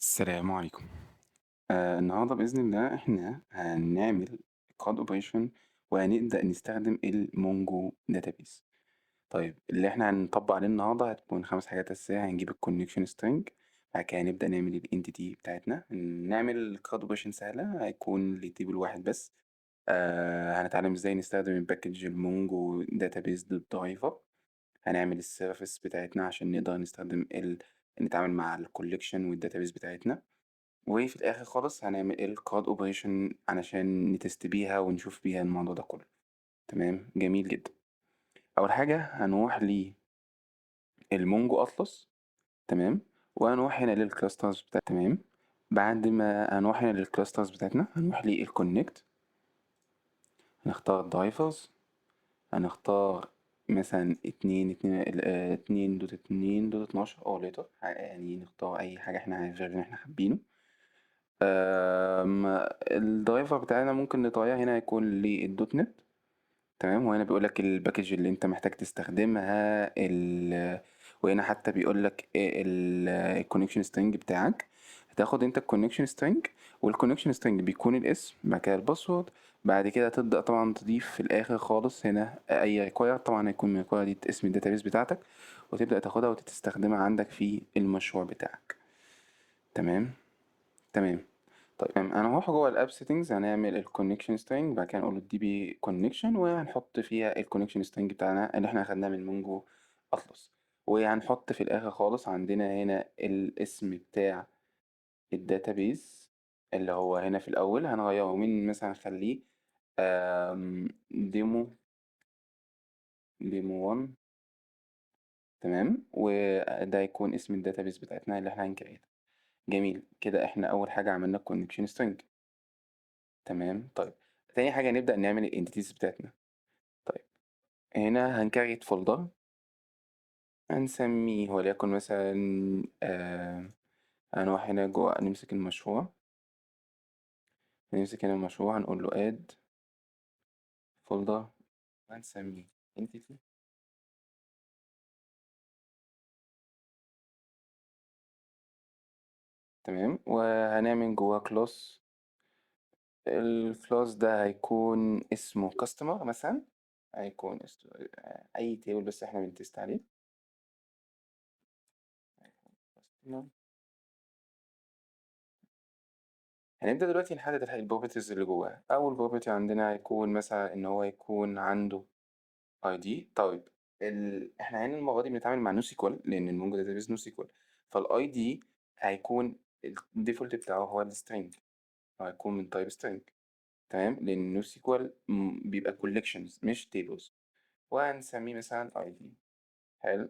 السلام عليكم. النهارده بإذن الله إحنا هنعمل CRUD operation وهنبدأ نستخدم ال Mongo database. طيب اللي إحنا هنطبق عليه النهارده هتكون 5 حاجات أساسية. هنجيب ال connection string، بعد كده هنبدأ نعمل ال entity بتاعتنا، نعمل CRUD operation سهلة هيكون ل table واحد بس. هنتعلم إزاي نستخدم ال package ال Mongo database dot driver، هنعمل ال service بتاعتنا عشان نقدر نستخدم نتعامل مع ال collection وال database بتاعتنا، وفي الآخر خالص هنعمل ال CRUD operation علشان ن test بيها ونشوف بيها الموضوع ده كله. تمام، جميل جدا. أول حاجة هنروح لل Mongo Atlas، تمام، وهنروح هنا لل clusters بتاعتنا. تمام، بعد ما هنروح هنا لل clusters بتاعتنا هنروح لل connect، هنختار drivers، هنختار مثلا اتنين اتنين اتنين dot اتنين dot اتناشر أو later، يعني نختار أي حاجة احنا عايزينها اللي احنا حابينه. ال driver بتاعنا ممكن نطير هنا هيكون للدوت نت. تمام، وهنا بيقول لك ال package اللي انت محتاج تستخدمها، وهنا حتى بيقول لك ال connection string بتاعك. هتاخد انت ال connection string، وال connection string بيكون الاسم، بعد كده ال password، بعد كده تبدا طبعا تضيف في الاخر خالص هنا اي require، طبعا هيكون من require دي اسم ال database بتاعتك، وتبدا تاخدها وتستخدمها عندك في المشروع بتاعك. تمام تمام. طيب انا هروح جوه ال app settings، هنعمل ال connection string، بعد كده نقول له ال DB connection، وهنحط فيها ال connection string بتاعنا اللي احنا اخدناه من Mongo Atlas، وهنحط في الاخر خالص عندنا هنا الاسم بتاع ال database اللي هو هنا في الاول هنغيره من مثلا نخليه، demo 1. تمام، وده هيكون اسم ال database بتاعتنا اللي احنا هن create ها. جميل كده، احنا اول حاجه عملنا ال connection string. تمام، طيب تاني حاجه نبدا نعمل ال entities بتاعتنا. طيب هنا هن create folder هنسميه وليكن مثلا، هنروح هنا جوه نمسك المشروع، نمسك هنا المشروع هنقول له add folder هنسميه entity. تمام، وهنعمل جواه class، ال class ده هيكون اسمه customer مثلا، هيكون اسمه اي table بس احنا بن test عليه. customer. هنبدأ دلوقتي نحدد ال properties اللي جواه. أول property عندنا هيكون مثلا إن هو يكون عنده ID. طيب احنا هنا المرة دي بنتعامل مع NoSQL لأن ال Mongo database NoSQL، فال ID هيكون ال default بتاعه هو ال string، هيكون من type string. تمام، لأن NoSQL بيبقى collections مش tables، وهنسميه مثلا ID. حلو،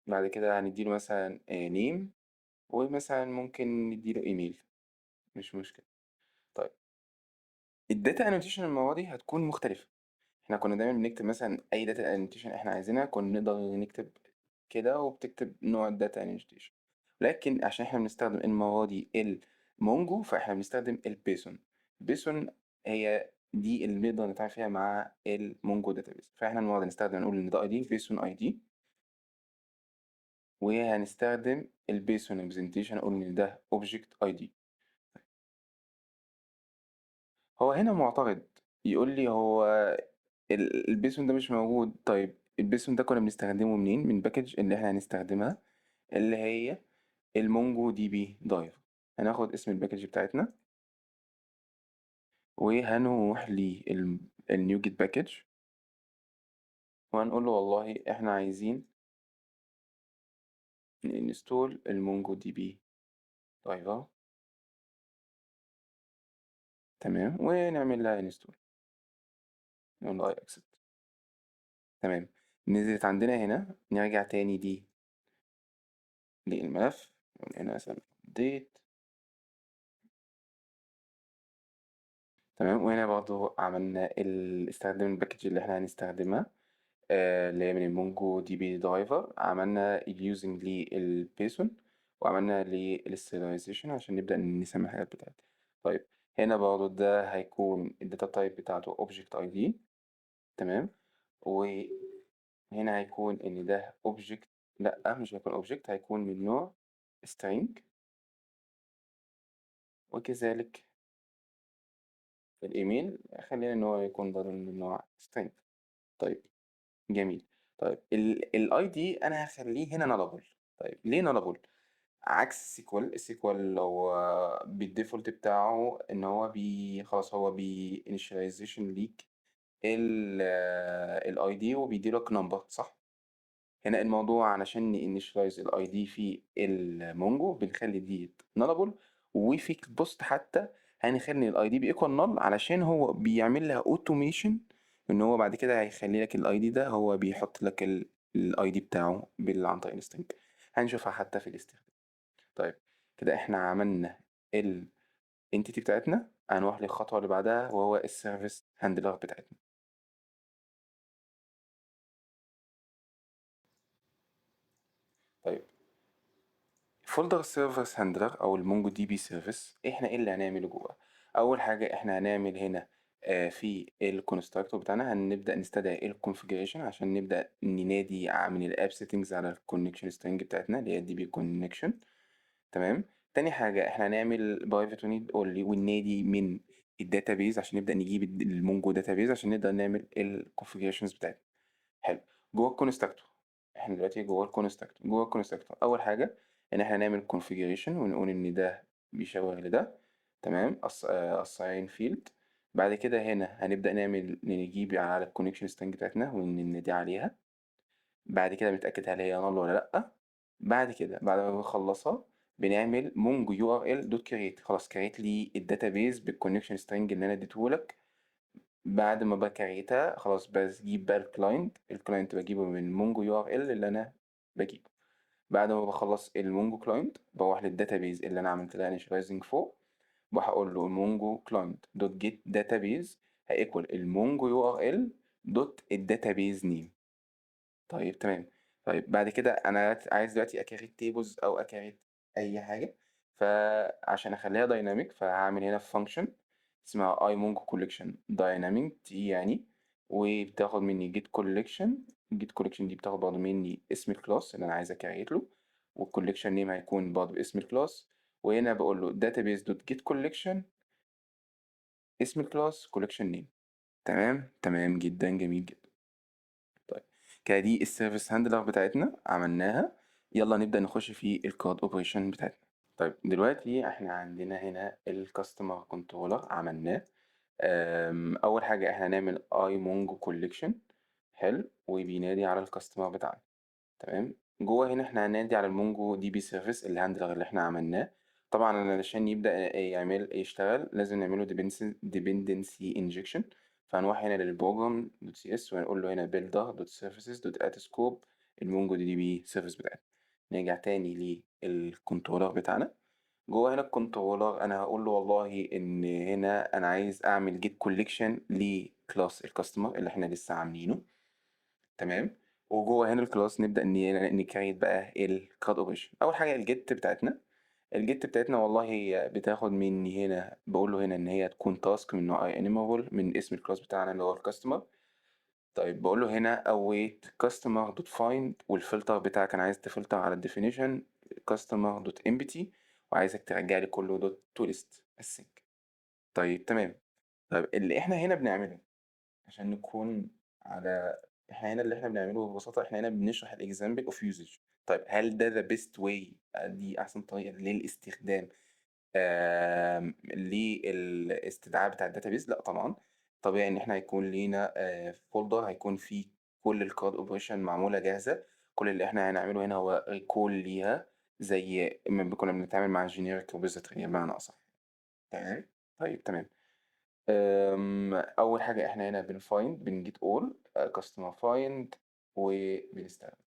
بعد كده هنديله مثلا name، ومثلا ممكن نديله ايميل، مش مشكلة. طيب ال data annotation المرة دي هتكون مختلفة. احنا كنا دايما بنكتب مثلا اي data annotation احنا عايزينها، كنا نقدر نكتب كده وبتكتب نوع ال data annotation، لكن عشان احنا بنستخدم المرة دي ال Mongo فاحنا بنستخدم ال BSON. ال BSON هي دي اللي نقدر نتعامل فيها مع ال Mongo database، فاحنا المرة دي نستخدم نقول ان ده ID BSON ID، وهنستخدم ال BSON representation نقول ان ده object ID. هو هنا معترض يقول لي هو ال BSON ده مش موجود. طيب ال BSON ده كنا بنستخدمه منين؟ من package اللي احنا هنستخدمها اللي هي ال MongoDB driver. هناخد اسم ال package بتاعتنا وهنروح لل NuGet package وهنقول له والله احنا عايزين ن install ال MongoDB driver. تمام، ونعمل لها install، نقول له I accept. تمام، نزلت عندنا هنا. نرجع تاني دي للملف، نقول هنا مثلا update. تمام، وهنا برضو عملنا استخدام ال package اللي احنا هنستخدمها، اللي هي من ال MongoDB driver، عملنا ال using لل BSON وعملنا لل serialization عشان نبدأ نسمي الحاجات بتاعتنا. طيب هنا برضو ده هيكون ال data type بتاعته object ID. تمام، وهنا هيكون ان ده object، لا مش هيكون object، هيكون من نوع string. وكذلك الإيميل خلينا إن هو يكون برضه من نوع string. طيب جميل. طيب ال ID انا هخليه هنا nullable. طيب ليه nullable؟ عكس ال SQL. ال SQL هو بال default بتاعه ان هو خلاص هو بي initialization ليك ال ID وبيدي لك number، صح؟ هنا الموضوع علشان ن initialize ال ID في ال Mongo بنخلي دي nullable، وفي ال POST حتى هنخلي ال ID ب equal null علشان هو بيعمل لها automation ان هو بعد كده هيخلي لك ال ID ده هو بيحط لك ال ID بتاعه عن طريق ال string. هنشوفها حتى في الاستخدام. طيب كده احنا عملنا ال entity بتاعتنا، هنروح للخطوه اللي بعدها وهو ال service handler بتاعتنا. طيب folder service handler او ال MongoDB service احنا ايه اللي هنعمله جوه؟ اول حاجه احنا هنعمل هنا في ال constructor بتاعنا هنبدا نستدعي ال configuration عشان نبدا ننادي من ال app settings على ال connection string بتاعتنا اللي هي DB connection. تمام. تاني حاجه احنا هنعمل private read only وننادي من ال database عشان نبدا نجيب ال Mongo database عشان نقدر نعمل ال configurations بتاعتنا. حلو. جوه ال constructor، احنا دلوقتي جوه ال constructor. جوه ال constructor اول حاجه ان احنا نعمل configuration ونقول ان ده بيشاور لده. تمام. assign field. بعد كده هنا هنبدا نعمل نجيب على ال connection string بتاعتنا وننادي عليها. بعد كده بنتاكد هل هي null ولا لا. بعد كده بعد ما بنخلصها بنعمل Mongo URL dot create. خلاص create لي ال database بال connection string اللي انا اديتهولك. بعد ما ب create ها خلاص بجيب بقى ال client. ال client بجيبه من Mongo URL اللي انا بجيبه. بعد ما بخلص ال Mongo client بروح لل database اللي انا عملت لها initializing فوق، وهقول له ال Mongo client dot get database ه equal ال Mongo URL dot ال database name. طيب تمام. طيب بعد كده انا عايز دلوقتي ا create tables او ا create اي حاجه، فعشان اخليها dynamic فهعمل هنا function اسمها IMongo collection dynamic T يعني، وبتاخد مني get collection. get collection دي بتاخد برضه مني اسم ال class اللي انا عايز ا create له، وال collection name هيكون برضه باسم ال class. وهنا بقول له database dot get collection اسم ال class collection name. تمام، تمام جدا، جميل جدا. طيب كده دي ال service handler بتاعتنا عملناها. يلا نبدأ نخش في ال CRUD operation بتاعتنا. طيب دلوقتي احنا عندنا هنا ال customer controller عملناه. اول حاجه احنا هنعمل IMongo collection. حلو، وبينادي على ال customer بتاعنا. تمام. جوه هنا احنا هننادي على ال MongoDB service ال handler اللي احنا عملناه. طبعا علشان يبدا يشتغل لازم نعمله dependency injection. فهنروح هنا لل program dot cs وهنقول له هنا builder dot services dot add scope ال MongoDB service بتاعتنا. نرجع تاني لل controller بتاعنا. جوه هنا ال controller انا هقول له والله ان هنا انا عايز اعمل get collection ل class ال customer اللي احنا لسه عاملينه. تمام. وجوه هنا ال class نبدا ن create بقى ال CRUD operation. اول حاجه ال get بتاعتنا. ال get بتاعتنا والله هي بتاخد مني هنا، بقول له هنا ان هي تكون task من نوع IEnumerable من اسم ال class بتاعنا اللي هو ال customer. طيب بقول له هنا await customer dot find، والفلتر بتاعك انا عايز تفلتر على ال definition customer dot empty، وعايزك ترجع لي كله dot to list async. طيب تمام. طيب اللي احنا هنا بنعمله عشان نكون على احنا هنا اللي احنا بنعمله ببساطة، احنا هنا بنشرح ال example of usage. طيب هل ده the best way؟ دي احسن طريقة للاستخدام للاستدعاء بتاع ال database؟ لا طبعا. طبيعي ان احنا هيكون لينا folder هيكون فيه كل ال CRUD operation معمولة جاهزة، كل اللي احنا هنعمله هنا هو recall ليها زي ما كنا بنتعامل مع generic repository بمعنى اصح. تمام. طيب تمام. اول حاجه احنا هنا بن find، بن get all customer find وبنستخدم.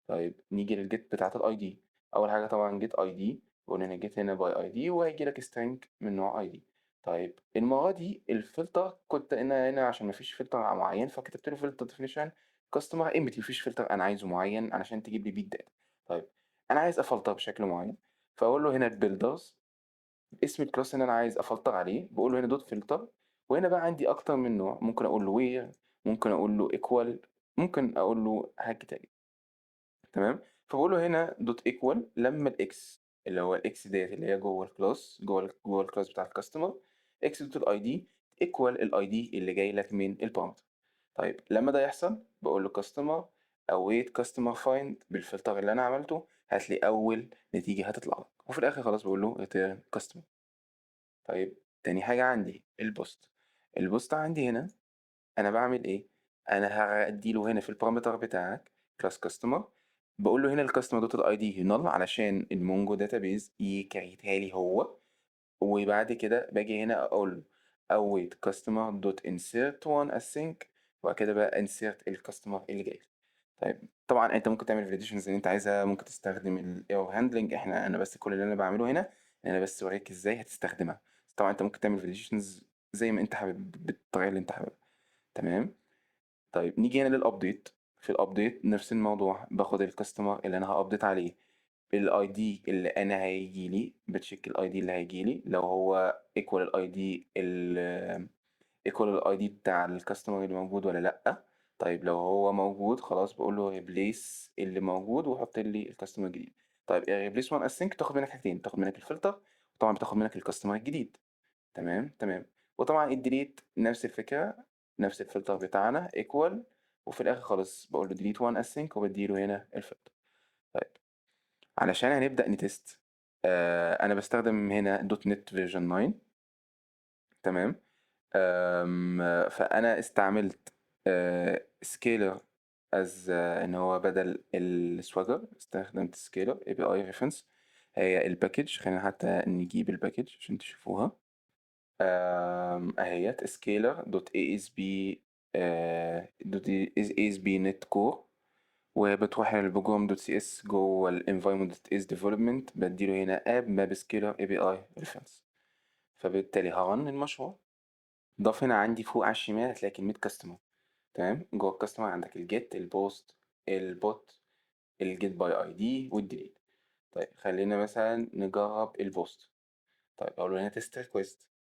طيب نيجي لل get بتاعت ال ID. اول حاجه طبعا get ID، قلنا هنا get هنا by ID، وهيجي لك string من نوع ID. طيب المره دي الفلتر كنت انا هنا عشان مفيش فلتر معين فكتبت له filter definition customer empty، مفيش فلتر انا عايزه معين علشان تجيب لي بيه ال data. طيب انا عايز افلتر بشكل معين، فاقول له هنا ال builders اسم ال class اللي انا عايز افلتر عليه، بقول له هنا dot filter. وهنا بقى عندي اكتر من نوع، ممكن اقول له where، ممكن اقول له equal، ممكن اقول له حاجه تانية. تمام. فبقول له هنا dot equal لما ال x اللي هو ال X ديت اللي هي جوه ال class، جوه ال class بتاع ال customer، X dot ال ID equal ال ID اللي جاي لك من ال parameter. طيب لما ده يحصل بقول له customer await customer find بالفلتر اللي انا عملته، هات لي اول نتيجة هتطلع لك، وفي الاخر خلاص بقول له return customer. طيب تاني حاجة عندي ال post. ال post عندي هنا انا بعمل ايه؟ انا هدي له هنا في ال parameter بتاعك class customer، بقول له هنا ال customer dot ال ID null علشان ال Mongo database ي create ها لي هو. وبعد كده باجي هنا اقول له await customer dot insert one async، وبعد كده بقى insert ال customer اللي جاي. طيب طبعا انت ممكن تعمل validations اللي انت عايزها، ممكن تستخدم ال error handling. انا بس كل اللي انا بعمله هنا ان انا بس اوريك ازاي هتستخدمها. طبعا انت ممكن تعمل validations زي ما انت حابب بالطريقة اللي انت حاببها. تمام. طيب نيجي هنا لل update. في ال update نفس الموضوع، باخد ال customer اللي انا ه update عليه، ال ID اللي انا هيجي لي، ب check ال ID اللي هيجي لي لو هو equal ال ID equal ال ID بتاع ال customer اللي موجود ولا لا. طيب لو هو موجود خلاص بقول له replace اللي موجود وحط لي ال customer الجديد. طيب replace one async تاخد منك حاجتين، تاخد منك الفلتر وطبعا بتاخد منك ال customer الجديد. تمام تمام. وطبعا ال delete نفس الفكرة، نفس الفلتر بتاعنا equal، وفي الاخر خالص بقول له delete one async وبديله هنا الفلتر. طيب علشان هنبدا ن test، انا بستخدم هنا .NET version 9. تمام. فانا استعملت Scalar as ان هو بدل ال Swagger استخدمت Scalar API reference، هي ال package. خلينا حتى نجيب ال package عشان تشوفوها. اهيت Scalar dot ASP dot ASP.NET Core، وبتروح لل program dot CS جوه ال environment dot is development، بديله هنا app map Scalar API reference. فبالتالي ه run المشروع. ضاف هنا عندي فوق على الشمال هتلاقي كلمة customer. تمام. جوه ال customer عندك الجيت، البوست، البوت، الجيت باي اي دي، وال delete. طيب خلينا مثلا نجرب ال post. طيب اقول له هنا test request.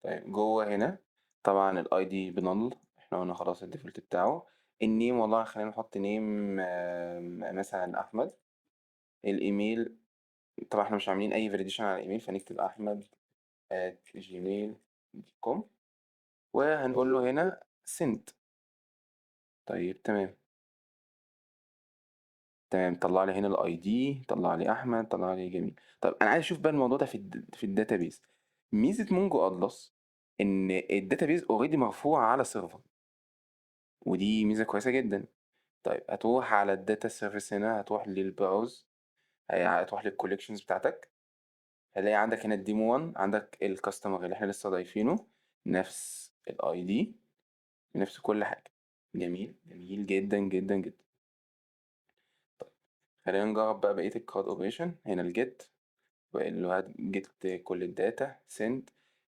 طيب جوه هنا طبعا ال ID ب null، احنا قلنا خلاص ال default بتاعه. ال name والله خلينا نحط name، مثلا احمد. الايميل طبعا احنا مش عاملين اي validation على الايميل، فنكتب احمد at gmail dot com، وهنقول له هنا send. طيب تمام تمام. طلع لي هنا ال ID، طلع لي احمد، طلع لي جميل. طب انا عايز اشوف بقى الموضوع ده في ال database. ميزة Mongo Atlas ان ال database already مرفوعة على server، ودي ميزة كويسة جدا. طيب هتروح على ال data service هنا، هتروح لل browse، هتروح لل collections بتاعتك، هتلاقي عندك هنا ال demo 1، عندك ال customer اللي احنا لسه ضايفينه، نفس ال ID، نفس كل حاجة. جميل جميل جدا جدا جدا. طيب خلينا نجرب بقى بقية ال CRUD operation. هنا ال get، وقال له هات get كل ال data send،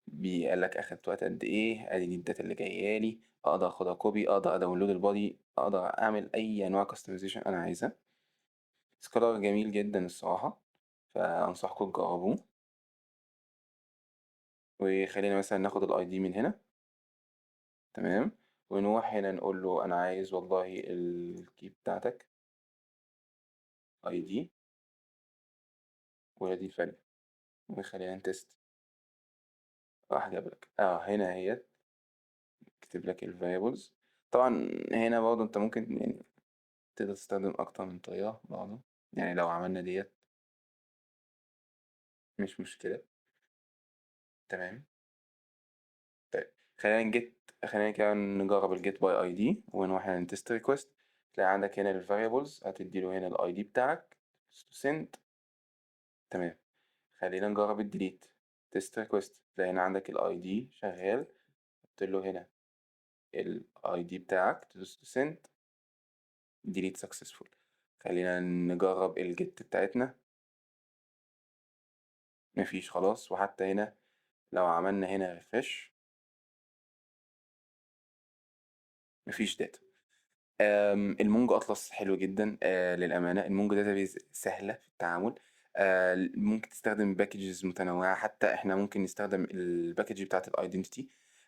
بيقول لك اخدت وقت قد ايه، ادي دي ال data اللي جاية لي، اقدر اخدها copy، اقدر ا download ال body، اقدر اعمل اي انواع customization انا عايزها. Scalar جميل جدا الصراحة، فانصحكم تجربوه. وخلينا مثلا ناخد ال ID من هنا. تمام. ونروح هنا نقول له انا عايز والله ال key بتاعتك ID، وادي ال value، وخلينا ن test. راح جاب لك هنا اهيت، كتب لك ال variables. طبعا هنا برضه انت ممكن تقدر تستخدم اكتر من طريقه برضه، لو عملنا ديت مش مشكلة. تمام. طيب خلينا كده نجرب ال get by ID، ونروح هنا ن test request. تلاقي عندك هنا ال variables، هتدي له هنا ال ID بتاعك send. تمام. خلينا نجرب ال delete test request. تلاقي هنا عندك ال ID شغال، حط له هنا ال ID بتاعك تدوس send، delete successful. خلينا نجرب ال get بتاعتنا، مفيش خلاص. وحتى هنا لو عملنا هنا refresh مفيش data. ال Mongo Atlas حلو جدا، للامانة. ال Mongo database سهلة في التعامل، ممكن تستخدم packages متنوعة، حتى احنا ممكن نستخدم ال package بتاعت ال identity.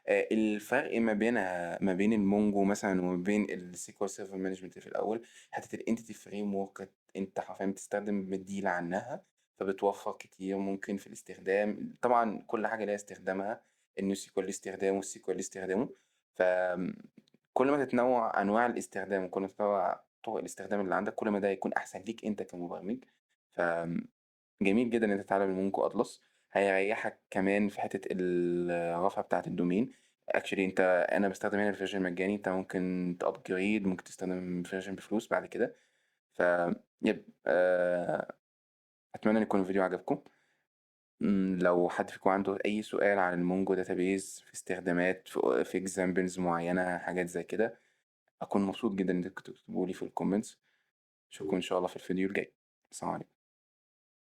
الفرق ما بينها ما بين ال Mongo مثلًا وما بين الSQL Server Management في الأول، حتّة الEntity Framework أنت حرفيًا بتستخدم بديل عنها، فبتوفّر كتير ممكن في الاستخدام. طبعًا كل حاجة ليها استخدامها، الNoSQL ليه استخدامه والSQL ليه استخدامه، فآمم كل ما تتنوع أنواع الاستخدام وكل ما تتنوع طرق الاستخدام اللي عندك، كل ما ده هيكون أحسن ليك أنت كمبرمج. فآمم جميل جدًا إن أنت تتعلم الMongo Atlas، هيريحك كمان في حتة الرفع بتاعة الdomain. actually أنا باستخدم هنا الversion المجاني، أنت ممكن تupgrade، ممكن تستخدم version بفلوس بعد كده. ف yep، أتمنى إن يكون الفيديو عجبكم. لو حد فيكم عنده أي سؤال عن الMongo database في استخدامات، في examples معينة، حاجات زي كده، أكون مبسوط جدًا إن أنتم تكتبوا لي في الcomments. أشوفكم إن شاء الله في الفيديو الجاي. السلام عليكم.